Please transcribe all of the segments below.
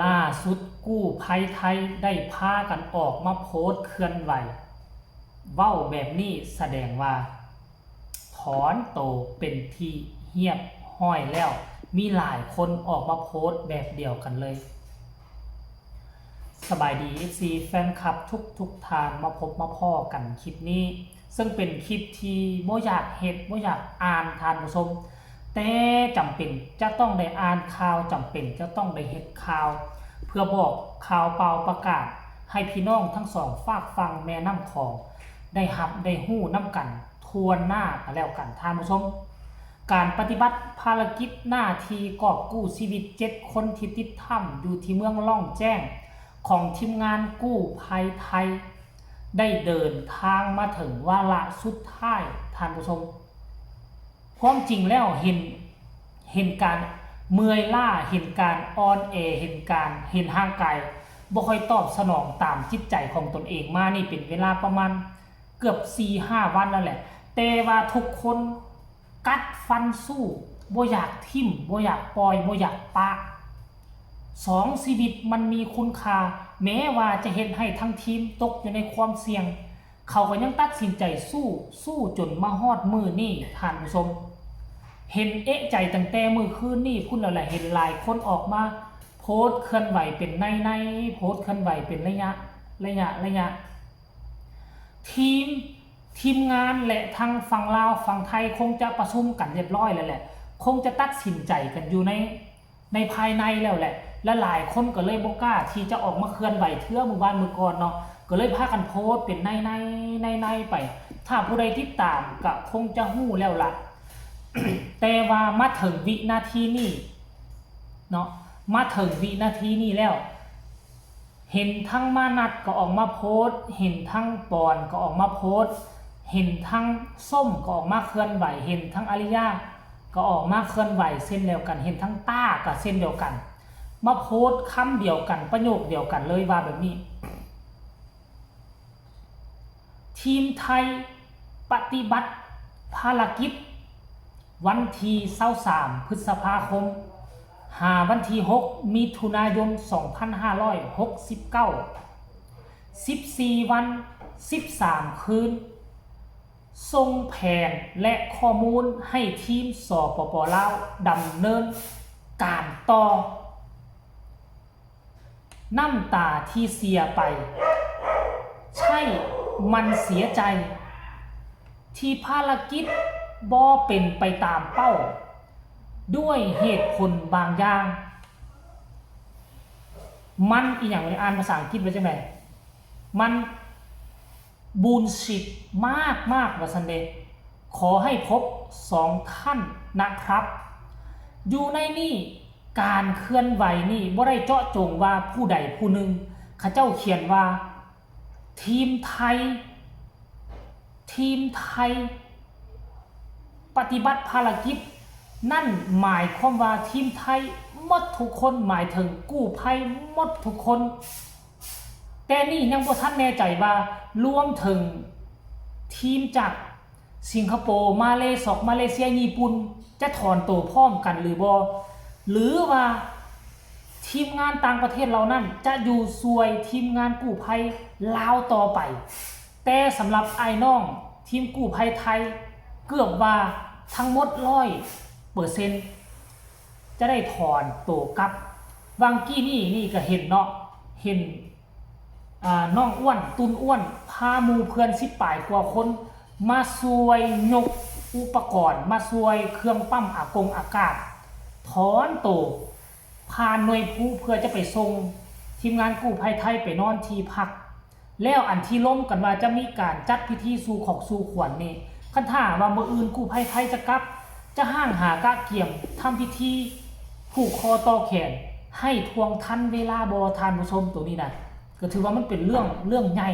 ລ່າສຸດກູ້ໄພໄທໄດ້ພາກັນອອກມາໂພສເຄື່ອນໄຫວ ເວົ້າແບບນີ້ສະແດງວ່າຖອນໂຕເປັນທີ່ຮຽບຮ້ອຍແລ້ວ. ມີຫຼາຍຄົນອອກມາໂພສແບບດຽວກັນເລີຍ. ສະບາຍດີ ເອັຟຊີ ແຟນຄລັບທຸກໆທ່ານ ມາພົບມາພໍ້ກັນຄລິບນີ້ ເຊິ່ງເປັນຄລິບທີ່ບໍ່ຢາກເຮັດ ບໍ່ຢາກອ່ານທ່ານຜູ້ຊົມ ແຕ່ຈຳເປັນຈະຕ້ອງໄດ້ອ່ານຂ່າວ ຈຳເປັນຈະຕ້ອງໄດ້ເຮັດຂ່າວ ເພື່ອບອກຂ່າວປ່າວປະກາດໃຫ້ພີ່ນ້ອງທັງສອງຟາກຝັ່ງແມ່ນ້ຳຂອງ ໄດ້ຮັບໄດ້ຮູ້ນຳກັນທົ່ວໜ້າກະແລ້ວກັນທ່ານຜູ້ຊົມ. ການປະຕິບັດພາລະກິດໜ້າທີ່ກອບກູ້ຊີວິດເຈັດຄົນທີ່ຕິດຖ້ຳຢູ່ທີ່ເມືອງລ່ອງແຈ້ງ ຂອງທີມງານກູ້ໄພໄທ ໄດ້ເດີນທາງມາເຖິງວາລະສຸດທ້າຍທ່ານຜູ້ຊົມ. ຄວາມຈິງແລ້ວເຫັນ ເຫັນການເມື່ອຍລ້າ ເຫັນການອ່ອນແອ ເຫັນການ ເຫັນຮ່າງກາຍບໍ່ຄ່ອຍຕອບສະໜອງຕາມຈິດໃຈຂອງຕົນເອງມານີ້ເປັນເວລາປະມານເກືອບສີ່ຫ້າວັນແລ້ວແຫຼະ ແຕ່ວ່າທຸກຄົນກັດຟັນສູ້ ບໍ່ຢາກຖິ້ມ ບໍ່ຢາກປ່ອຍ ບໍ່ຢາກປະ. ສອງຊີວິດມັນມີຄຸນຄ່າ ແມ້ວ່າຈະເຮັດໃຫ້ທັງທີມຕົກຢູ່ໃນຄວາມສ່ຽງ ເຂົາກໍຍັງຕັດສິນໃຈສູ້ ສູ້ຈົນມາຮອດມື້ນີ້ທ່ານຜູ້ຊົມ. ເຫັນເອະໃຈຕັ້ງແຕ່ມື້ຄືນນີ້ພຸ້ນແລ້ວແຫຼະ ເຫັນຫຼາຍຄົນອອກມາໂພສເຄື່ອນໄຫວເປັນໃນໆ ໂພສເຄື່ອນໄຫວເປັນໄລຍະ ໄລຍະ ໄລຍະ. ທີມ ທີມງານ ແລະ ທາງຝັ່ງລາວ ຝັ່ງໄທຄົງຈະປະຊຸມກັນຮຽບຮ້ອຍແລ້ວແຫຼະ ຄົງຈະຕັດສິນໃຈກັນຢູ່ໃນ ໃນພາຍໃນແລ້ວແຫຼະ ແລະ ຫຼາຍຄົນກໍເລີຍບໍ່ກ້າທີ່ຈະອອກມາເຄື່ອນໄຫວເທື່ອ ມື້ວານມື້ກ່ອນເນາະ ກໍເລີຍພາກັນໂພສເປັນໃນໆ ໃນໆ ໄປ. ຖ້າຜູ້ໃດຕິດຕາມກໍຄົງຈະຮູ້ແລ້ວລະ ແຕ່ວ່າມາເຖິງວິນາທີນີ້ເນາະ ມາເຖິງວິນາທີນີ້ແລ້ວ ເຫັນທັງມານັດກໍອອກມາໂພສ ເຫັນທັງປອນກໍອອກມາໂພສ ເຫັນທັງສົ້ມກໍອອກມາເຄື່ອນໄຫວ ເຫັນທັງອາລິຍາກໍອອກມາເຄື່ອນໄຫວເຊັ່ນດຽວກັນ ເຫັນທັງຕ້າກໍເຊັ່ນດຽວກັນ ມາໂພສຄຳດຽວກັນ ປະໂຫຍກດຽວກັນເລີຍວ່າແບບນີ້. ທີມໄທປະຕິບັດພາລະກິດ ວັນທີຊາວສາມ ພຶດສະພາຄົມ ຫາວັນທີຫົກ ມິຖຸນາຍົນ ສອງພັນຫ້າຮ້ອຍຫົກສິບເກົ້າ ສິບສີ່ວັນ ສິບສາມຄືນ ສົ່ງແຜນ ແລະ ຂໍ້ມູນໃຫ້ທີມ ສປປ ລາວ ດຳເນີນການຕໍ່. ນ້ຳຕາທີ່ເສຍໄປ ໃຊ່ ມັນເສຍໃຈ ທີ່ພາລະກິດບໍ່ເປັນໄປຕາມເປົ້າ ດ້ວຍເຫດຜົນບາງຢ່າງ. ມັນອີ່ຫຍັງເວີຍ ອ່ານພາສາອັງກິດວ່າຈັ່ງໃດ? ມັນ ບູນຊິດມາກໆ ວ່າຊັ້ນເດ. ຂໍໃຫ້ພົບສອງທ່ານນະຄັບ. ຢູ່ໃນນີ້ ການເຄື່ອນໄຫວນີ້ບໍ່ໄດ້ເຈາະຈົງວ່າຜູ້ໃດຜູ້ໜຶ່ງ. ເຂົາເຈົ້າຂຽນວ່າ ທີມໄທ ທີມໄທ ປະຕິບັດພາລະກິດ ນັ້ນໝາຍຄວາມວ່າທີມໄທໝົດທຸກຄົນ, ໝາຍເຖິງກູ້ໄພໝົດທຸກຄົນ. ແຕ່ນີ້ຍັງບໍ່ທັນແນ່ໃຈວ່າລວມເຖິງທີມຈາກສິງກະໂປ, ມາເລ, ສອກມາເລເຊຍ, ຍີ່ປຸ່ນ ຈະຖອນໂຕພ້ອມກັນຫຼືບໍ່ ຫຼືວ່າທີມງານຕ່າງປະເທດເຫຼົ່ານັ້ນຈະຢູ່ຊ່ວຍທີມງານກູ້ໄພລາວຕໍ່ໄປ. ແຕ່ສຳລັບອ້າຍນ້ອງທີມກູ້ໄພໄທ ເກືອບວ່າທັງໝົດຮ້ອຍເປີເຊັນ ຈະໄດ້ຖອນໂຕກັບ. ຫວ່າງກີ້ນີ້ນີ້ກໍເຫັນເນາະ, ເຫັນ ອາ ນ້ອງອ້ວນ, ຕຸນອ້ວນ ພາໝູ່ເພື່ອນສິບປາຍກວ່າຄົນ ມາຊ່ວຍຍົກອຸປະກອນ, ມາຊ່ວຍເຄື່ອງປ້ຳອາກົງອາກາດ ຖອນໂຕ ຜ່ານໜ່ວຍພູເພື່ອຈະໄປສົ່ງທີມງານກູ້ໄພໄທໄປນອນທີ່ພັກ. ແລ້ວອັນທີ່ລົມກັນວ່າຈະມີການຈັດພິທີສູ່ຂອບສູ່ຂວັນນີ້, ຄັນຖ້າວ່າມື້ອື່ນກູ້ໄພໄທຈະກັບ, ຈະຫ້າງຫາກະກຽມທຳພິທີຜູກຄໍຕໍ່ແຂນໃຫ້ທ່ວງທັນເວລາບໍ່ທ່ານຜູ້ຊົມ? ໂຕນີ້ນະ ກໍຖືວ່າມັນເປັນເລື່ອງ, ເລື່ອງໃຫຍ່.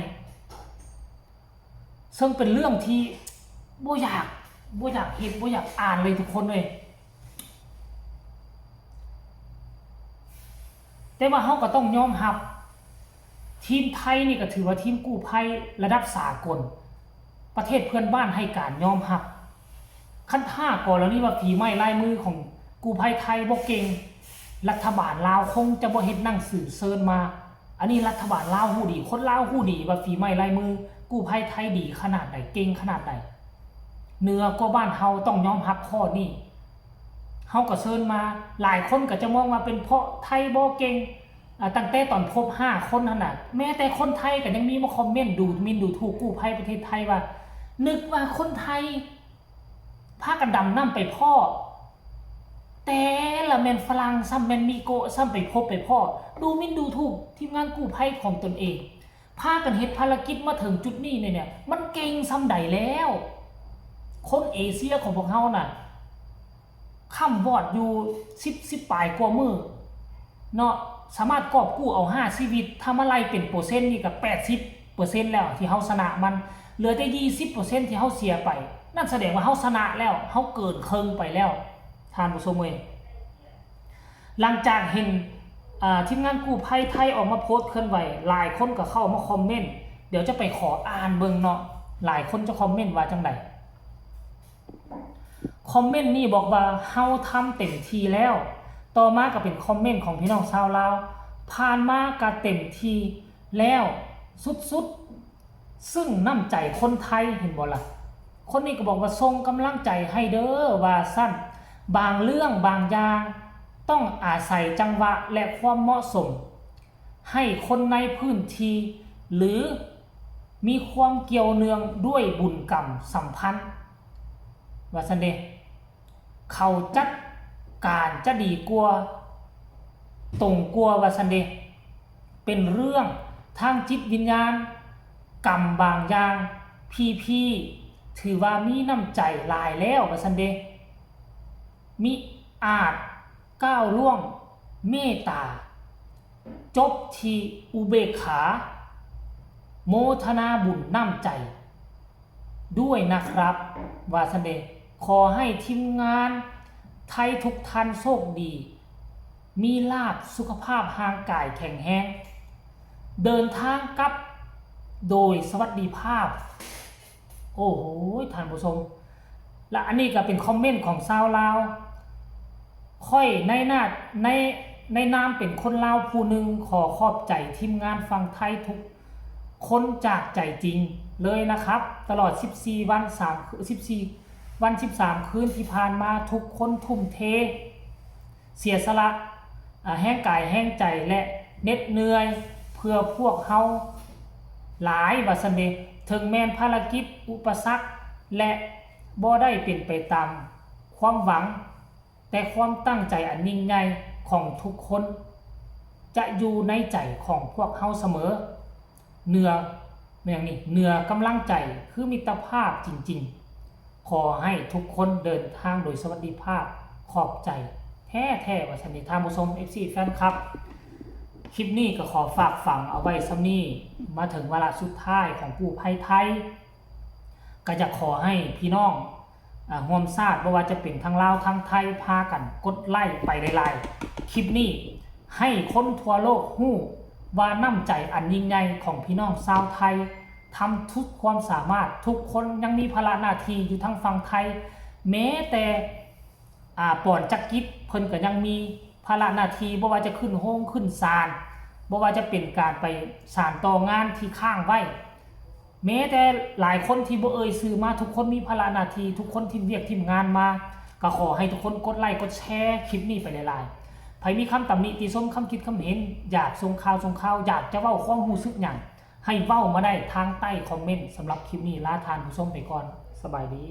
ເຊິ່ງເປັນເລື່ອງທີ່ບໍ່ຢາກ, ບໍ່ຢາກເຮັດ, ບໍ່ຢາກອ່ານເລີຍທຸກຄົນເອີຍ. ແຕ່ວ່າເຮົາກໍຕ້ອງຍອມຮັບ, ທີມໄທນີ້ກໍຖືວ່າທີມກູ້ໄພລະດັບສາກົນ, ປະເທດເພື່ອນບ້ານໃຫ້ການຍອມຮັບ. ຄັນຖ້າກໍລະນີວ່າຝີໄມ້ລາຍມືຂອງກູ້ໄພໄທບໍ່ເກັ່ງ, ລັດຖະບານລາວຄົງຈະບໍ່ເຮັດໜັງສືເຊີນມາ. ອັນນີ້ລັດຖະບານລາວຮູ້ດີ, ຄົນລາວຮູ້ດີວ່າຝີໄມ້ລາຍມືກູ້ໄພໄທດີຂະໜາດໃດ, ເກັ່ງຂະໜາດໃດ, ເໜືອກວ່າບ້ານເຮົາ, ຕ້ອງຍອມຮັບຂໍ້ນີ້. ເຮົາກໍເຊີນມາ, ຫຼາຍຄົນກໍຈະມອງວ່າເປັນເພາະໄທບໍ່ເກັ່ງ. ອາ, ຕັ້ງແຕ່ຕອນພົບຫ້າຄົນຫັ້ນນະ, ແມ້ແຕ່ຄົນໄທກໍຍັງມີມາຄອມເມັນດູໝິ່ນດູຖູກກູ້ໄພປະເທດໄທວ່າ ນຶກວ່າຄົນໄທ ພາກັນດຳນ້ຳໄປພໍ້, ແຕ່ລະແມ່ນຝຣັ່ງ, ຊ້ຳແມ່ນມິໂກະ, ຊ້ຳໄປພົບໄປພໍ້, ດູໝິ່ນດູຖູກທີມງານກູ້ໄພຂອງຕົນເອງ. ພາກັນເຮັດພາລະກິດມາເຖິງຈຸດນີ້ນີ້, ມັນເກັ່ງສ່ຳໃດແລ້ວ? ຄົນເອເຊຍຂອງພວກເຮົານະ ຄ້ຳວອດຢູ່ສິບ ສິບປາຍກວ່າມື້ເນາະ, ສາມາດກອບກູ້ເອົາຫ້າຊີວິດ, ຖ້າມາໄລ່ເປັນເປີເຊັນນີ້ກໍແປດສິບເປີເຊັນແລ້ວທີ່ເຮົາຊະນະມັນ, ເຫຼືອແຕ່ຊາວເປີເຊັນທີ່ເຮົາເສຍໄປ, ນັ້ນສະແດງວ່າເຮົາຊະນະແລ້ວ, ເຮົາເກີນເຄິ່ງໄປແລ້ວ ທ່ານຜູ້ຊົມເອີຍ. ຫຼັງຈາກເຫັນ ອາ ທີມງານກູ້ໄພໄທອອກມາໂພສເຄື່ອນໄຫວ, ຫຼາຍຄົນກໍເຂົ້າມາຄອມເມັນ, ດຽວຈະໄປຂໍອ່ານເບິ່ງເນາະ, ຫຼາຍຄົນຈະຄອມເມັນວ່າຈັ່ງໃດ. ຄອມເມັນນີ້ບອກວ່າ ເຮົາທຳເຕັມທີ່ແລ້ວ. ຕໍ່ມາກໍເປັນຄອມເມັນຂອງພີ່ນ້ອງຊາວລາວ, ຜ່ານມາກໍເຕັມທີ່ແລ້ວສຸດໆ, ຊຶ່ງນ້ຳໃຈຄົນໄທ, ເຫັນບໍ່ລະ? ຄົນນີ້ກໍບອກວ່າ ສົ່ງກຳລັງໃຈໃຫ້ເດີ້ ວ່າຊັ້ນ. ບາງເລື່ອງບາງຢ່າງຕ້ອງອາໄສຈັງຫວະ ແລະ ຄວາມເໝາະສົມ. ໃຫ້ຄົນໃນພື້ນທີ່ ຫຼື ມີຄວາມກ່ຽວເນື່ອງດ້ວຍບຸນກຳສຳພັນ ວ່າຊັ້ນເດ, ເຂົາຈັດການຈະດີກວ່າ, ຕົງກວ່າ ວ່າຊັ້ນເດ. ເປັນເລື່ອງທາງຈິດວິນຍານ, ກຳບາງຢ່າງ, ພີພີ ຖືວ່າມີນ້ຳໃຈຫຼາຍແລ້ວ ວ່າຊັ້ນເດ. ມິອາດ ກ້າວລ່ວງເມດຕາ, ຈົບທີ່ອຸເບກຂາ, ໂມທະນາບຸນນ້ຳໃຈດ້ວຍນະຄັບ ວ່າຊັ້ນເດ. ຂໍໃຫ້ທີມງານໄທທຸກທ່ານໂຊກດີ, ມີລາບ, ສຸຂະພາບຮ່າງກາຍແຂງແຮງ, ເດີນທາງກັບໂດຍສະຫວັດດີພາບ. ໂອ້ໂຫ ທ່ານຜູ້ຊົມ, ແລະ ອັນນີ້ກໍເປັນຄອມເມັນຂອງຊາວລາວ. ຂ້ອຍໃນນາ ໃນ ໃນນາມເປັນຄົນລາວຜູ້ໜຶ່ງ ຂໍຂອບໃຈທີມງານຝັ່ງໄທທຸກຄົນຈາກໃຈຈິງເລີຍນະຄັບ. ຕະຫຼອດສິບສີ່ວັນສາມ ສິບສີ່ວັນສິບສາມຄືນທີ່ຜ່ານມາ, ທຸກຄົນທຸ່ມເທ ເສຍສະຫຼະ ອາ ແຮງກາຍແຮງໃຈ ແລະ ເໜັດເໜື່ອຍເພື່ອພວກເຮົາຫຼາຍ ວ່າຊັ້ນເດ. ເຖິງແມ່ນພາລະກິດ, ອຸປະສັກ ແລະ ບໍ່ໄດ້ເປັນໄປຕາມຄວາມຫວັງ, ແຕ່ຄວາມຕັ້ງໃຈອັນຍິ່ງໃຫຍ່ຂອງທຸກຄົນຈະຢູ່ໃນໃຈຂອງພວກເຮົາສະເໝີ. ເໜືອ ແມ່ນຫຍັງນີ້ ເໜືອກຳລັງໃຈ ຄືມິດຕະພາບຈິງໆ. ຂໍໃຫ້ທຸກຄົນເດີນທາງໂດຍສະຫວັດດີພາບ. ຂອບໃຈແທ້ໆ ວ່າຊັ້ນເດ. ທ່ານຜູ້ຊົມ ເອັຟຊີ ແຟນຄລັບ, ຄລິບນີ້ກໍຂໍຝາກຝັງເອົາໄວ້ສ່ຳນີ້. ມາເຖິງວາລະສຸດທ້າຍຂອງກູ້ໄພໄທ, ກໍຢາກຂໍໃຫ້ພີ່ນ້ອງ ອາ ຮ່ວມຊາດ ບໍ່ວ່າຈະເປັນທັງລາວທັງໄທ ພາກັນກົດໄລ້ໄປຫຼາຍໆ ຄລິບນີ້ ໃຫ້ຄົນທົ່ວໂລກຮູ້ວ່ານ້ຳໃຈອັນຍິ່ງໃຫຍ່ຂອງພີ່ນ້ອງຊາວໄທ ທຳສຸດຄວາມສາມາດ. ທຸກຄົນຍັງມີພາລະໜ້າທີ່ຢູ່ທາງຝັ່ງໄທ, ແມ້ແຕ່ ອາ ປອນຈັກກິດ ເພິ່ນກໍຍັງມີພາລະໜ້າທີ່, ບໍ່ວ່າຈະຂຶ້ນໂຮງຂຶ້ນສານ, ບໍ່ວ່າຈະເປັນການໄປສານຕໍ່ງານທີ່ຄ້າງໄວ້. ແມ້ແຕ່ຫຼາຍຄົນທີ່ບໍ່ເອີ່ຍຊື່ມາ, ທຸກຄົນມີພາລະໜ້າທີ່, ທຸກຄົນຖິ້ມວຽກຖິ້ມງານມາ. ກໍຂໍໃຫ້ທຸກຄົນກົດໄລ້ກົດແຊຄລິບນີ້ໄປຫຼາຍໆ. ໃຜມີຄຳຕຳໜິຕິຊົມ, ຄຳຄິດຄຳເຫັນ, ຢາກສົ່ງຂ່າວສົ່ງຂ່າວ, ຢາກຈະເວົ້າຄວາມຮູ້ສຶກຫຍັງ, ໃຫ້ເວົ້າມາໄດ້ທາງໃຕ້ຄອມເມັນ. ສຳລັບຄລິບນີ້ ລາທ່ານຜູ້ຊົມໄປກ່ອນ. ສະບາຍດີ.